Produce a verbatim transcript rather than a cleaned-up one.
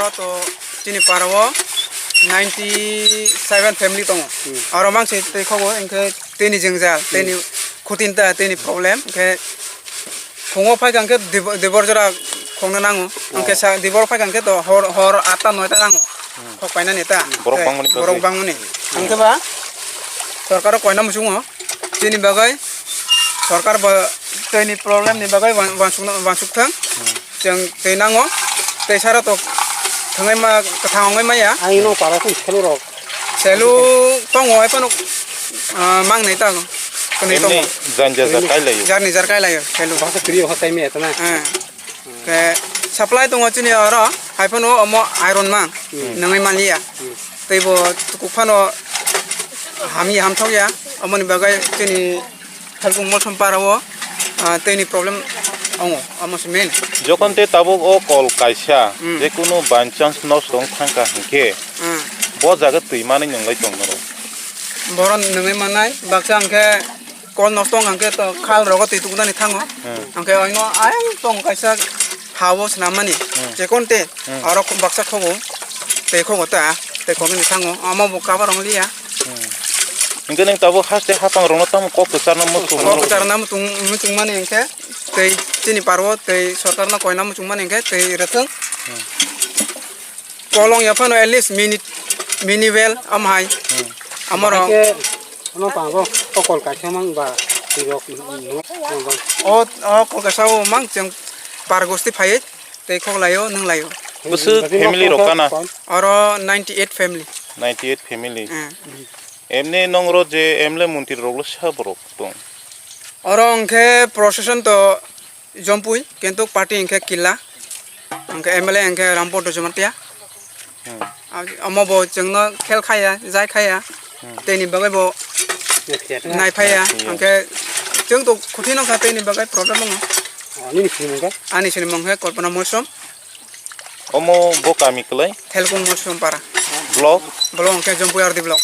To chini para o ninety seven family tongo. Aro mang se tei khobo hwnkhe tei ni jwngjal, tei ni khutinta, tei ni problem. Hwnkhe phungo phai kha hwnkhe dib-, dibor jora khongna nango. Hwnkhe sa dibor phai kha hwnkhe to hor, hor atta noita nango. Khok painani ta. Borok bangmani bagwi. Borok bangmani. Hwnkhe ba sorkar o koina muchungo. Chini bagwi sorkar bo tei ni problem ni bagwi wan-, wansukna, wansuk thang. Chwng tei nango, tei sara to thangwi ma, kwthang wngwi maya. Ang no para kung selu rok. Selu tongo, hai phano, ah, mang nai ta. Kwnwi tongo. Emni jan jar jar kai laio. Jarni jar kai laio, selu. Basa kri ha kai me etna. Eh. Ke supply tongo chini oro, hai phano omo iron mang, nangwi manliya. Tei bo tukuk phano hamya hamthok ya, omoni bagwi chini Khalkung Molsom para o, ah, tei ni problem ongo, omo se main. Jokon te tabuk o kol kaisa, je kunu by chance nosto wng thangka hinkhe, bo jaga twi manwi nwnglai tong norok. Boron nwnwi mannai, baksa hinkhe kol nosto wng khe to khal rogo twi tukunani thango. Hinkhe oino ayang tong kaisa ha o swnam mani, jekon te aro baksa khobo tei khobo ta tei kokni thango, omo bo cover wng liya. Hinkhe nwng tabuk haste hapang rokno tamo kok kwcharno muchung mano? Kok kwcharno muchung, muchung mani hinkhe tei chini parwo tei sorkarno koina muchung mani hinkhe tei rwthwng. Kolong ya phano at least mini, mini well am hai. Amoro. Haikhe ano pango okol kaisa mang ba tirok. O, o kol kaisa o mang cheng par gosti phai tei khok laio, nung laio. Bwswk family rok kana? Oro ninety eight family. Ninety eight family. Emni nongro je M L A montri roklo sa borok tong? Oro hwnkhe procession to Jompui, kintu party hwnkhe Killa, hwnkhe M L A hwnkhe Rampoto Jamatia. Omo bo chwngno khel khaya, jai khaya, tei ni bagwi bo nai phaya, hwnkhe chwng to khuti nokha tei ni bagwi problem wngo. Ani sinimung khe Kalpana Molsom. Omo bo kami kwlai? Thelkung Molsom para. Block? Block hwnkhe Jompui R D block.